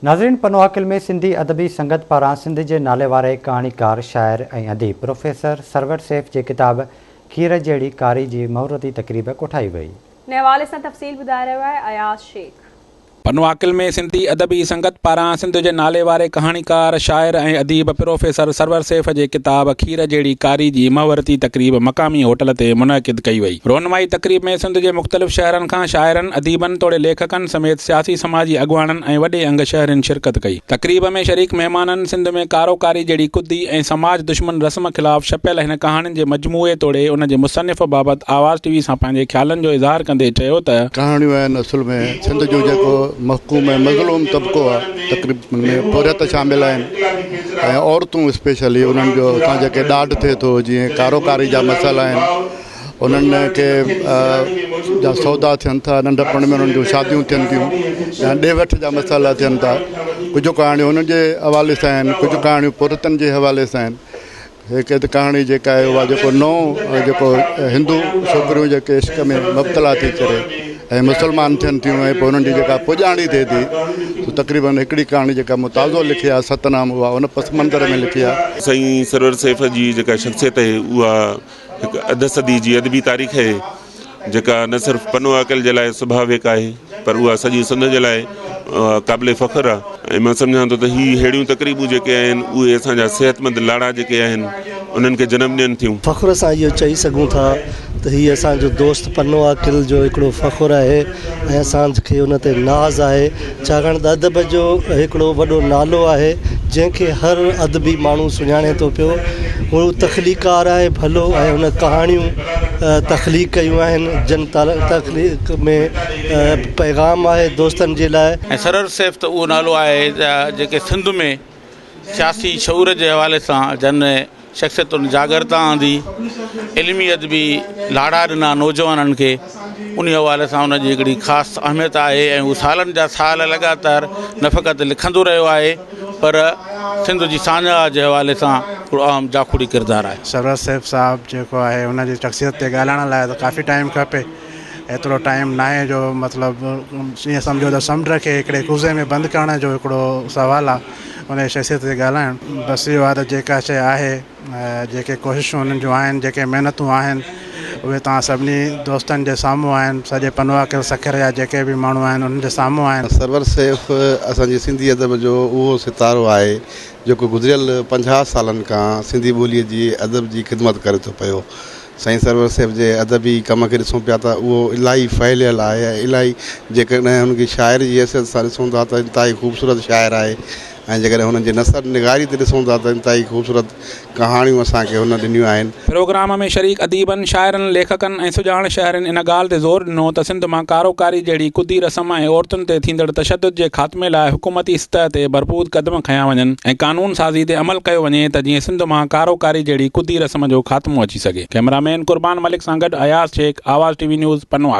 ناظرين پنوعاقل ۾ سنڌي ادبي سنگت پاران سنڌ جي ناليواري ڪهاڻيڪار، شاعر ۽ اديب پروفيسر سرور سيف جي ڪتاب کير جهڙي ڪاري جي مهورتي تقريب ڪوٺائي وئي. ان حوالي سان تفصيل ٻڌائي رهيو آهي اياز شيخ. پنوعاقل ۾ سنڌي ادبي سنگت پاران سنڌ جي ناليواري ڪهاڻيڪار، شاعر ۽ اديب پروفيسر سرور سيف جي ڪتاب کير جهڙي ڪاري جي مهورتي تقريب مقامي هوٽل تي منعقد ڪئي وئي. رونمائي تقريب ۾ سنڌ جي مختلف شهرن کان شاعرن، اديبن توڙي ليکڪن سميت سياسي سماجي اڳواڻن ۽ وڏي انگ شهرين شرڪت ڪئي. تقريب ۾ شريڪ مهمانن سنڌ ۾ ڪارو ڪاري جهڙي ڪڌي ۽ سماج دشمن رسم خلاف ڇپيل هن ڪهاڻين جي مجموعي توڙي ان جي مصنف بابت آواز ٽي وي سان پنهنجي خيالن جو اظهار ڪندي چيو ته. ڪهاڻيون آهن اصل ۾ سنڌ جو جيڪو محڪوم ۽ مظلوم طبقو آهي تقريبن ۾ پورهيت شامل آهن ۽ عورتون اسپيشلي انهن جو سان جيڪي ڏاڍ ٿئي ٿو جيئن ڪارو ڪاري جا مسئلا آهن انهن کي جا سودا ٿين ٿا ننڍپڻ ۾ انهن جون شاديون ٿين ٿيون يا ڏي وٺ جا مسئلا ٿين ٿا ڪجهه ڪهاڻيون انهن جي حوالي سان آهن ڪجهه ڪهاڻيون پورهيتن جي حوالي سان آهن هڪ اڌ ڪهاڻي جيڪا آهي اها جيڪو نئون جيڪو هندو ڇوڪريون جيڪي عشق ۾ مبتلا ٿي ڪري ۽ مسلمان ٿين ٿيون ۽ پوء انهن جي جيڪا پڄاڻي ٿئي ٿي سو تقريبن هڪڙي ڪهاڻي جيڪا مون تازو لکي آهي ستنام اها ان پس منظر ۾ لکي آهي. سائين سرور سيف جي جيڪا شخصيت آهي اها هڪ اڌ صدي جي ادبي تاريخ آهي جيڪا نه صرف پنو عاقل جي لاء سڀاويڪ آهي پر اها سڄي سنڌ جي لاء قابل فخر آهي ۽ مان سمجهان ٿو ته هي ههڙيون تقريبون جيڪي آهن اهي اسان جا صحتمند لاڙا جيڪي آهن انهن کي جنم ڏين ٿيون. فخر سان اهو چئي سگهون ٿا ته هي اسان جو دوست پنو عاقل جو هڪڙو فخر آهي ۽ اسان کي ان تي ناز آهي ڇاڪاڻ ته ادب جو هڪڙو وڏو نالو آهي جنهن کي هر ادبي ماڻهو سڃاڻي ٿو پيو. هو تخليقار آهي ڀلو ۽ هن ڪهاڻيون تخليق ڪيون آهن جن تخليق ۾ پيغام آهي دوستن جي لاء. ۽ سرور سيف ته اهو نالو آهي جيڪي سنڌ ۾ سياسي شعور جي حوالي سان جن شخصيتن جاڳرتا آندي، علمي ادبي لاڙا ڏنا نوجوانن کي، انهي حوالي سان ان جي هڪڙي خاص اهميت آهي ۽ هو سالن جا سال لڳاتار نه فقط لکندو رهيو آهي پر سنڌ جي ساڃاهه جي حوالي سان هڪڙو اهم جاکوڙي ڪردار آهي. سرور سيف صاحب جيڪو آهي ان جي شخصيت تي ڳالهائڻ لاء ته ڪافي ٽائيم کپي ايترو ٽائيم ناهي جو مطلب ائين سمجهو ته سمنڊ کي هڪڙي ڪوزي ۾ بند ڪرڻ جو هڪڙو سوال آهي ان جي شخصيت تي ڳالهائڻ بس اهو آهي ته جيڪا شيء آهي جيڪي ڪوششون انهن جون آهن جيڪي محنتون آهن اهي توهان سڀني دوستن جي سامهون آهن سڄي پنوعاقل سکر جا جيڪي به ماڻهو آهن انهن جي سامهون آهن. سرور سيف اسان جي سنڌي ادب جو اهو ستارو آهي جيڪو گذريل 50 سالن کان سنڌي ٻوليء جي ادب جي خدمت ڪري ٿو پيو. سائين سرور سيف جي ادبي ڪم کي ڏسون پيا ته اهو الاهي ڦهليل آهي ۽ الاهي جيڪڏهن هن کي شاعر جي حيثيت سان ڏسون ٿا ته انتهائي خوبصورت شاعر آهي ۽ جيڪڏهن هن جي نثر نگاري تي ڏسون ٿا ته انتهائي خوبصورت ڪهاڻيون اسان کي هن ڏنيون آهن. پروگرام ۾ شريڪ اديبن، شاعرن، ليکڪن ۽ سڄاڻ شهرين ان ڳالهه تي زور ڏنو ته سنڌ مان ڪارو ڪاري جهڙي ڪڌي رسم ۽ عورتن تي ٿيندڙ تشدد جي خاتمي لاء حڪومتي سطح تي ڀرپور قدم کنيا وڃن ۽ قانون سازي تي عمل ڪيو وڃي ته جيئن سنڌ مان ڪارو ڪاري جهڙي ڪڌي رسم جو خاتمو اچي سگهي. ڪئميرا مين قربان ملڪ سان گڏ Ayaz Shaikh, Awaz T V news, Pano.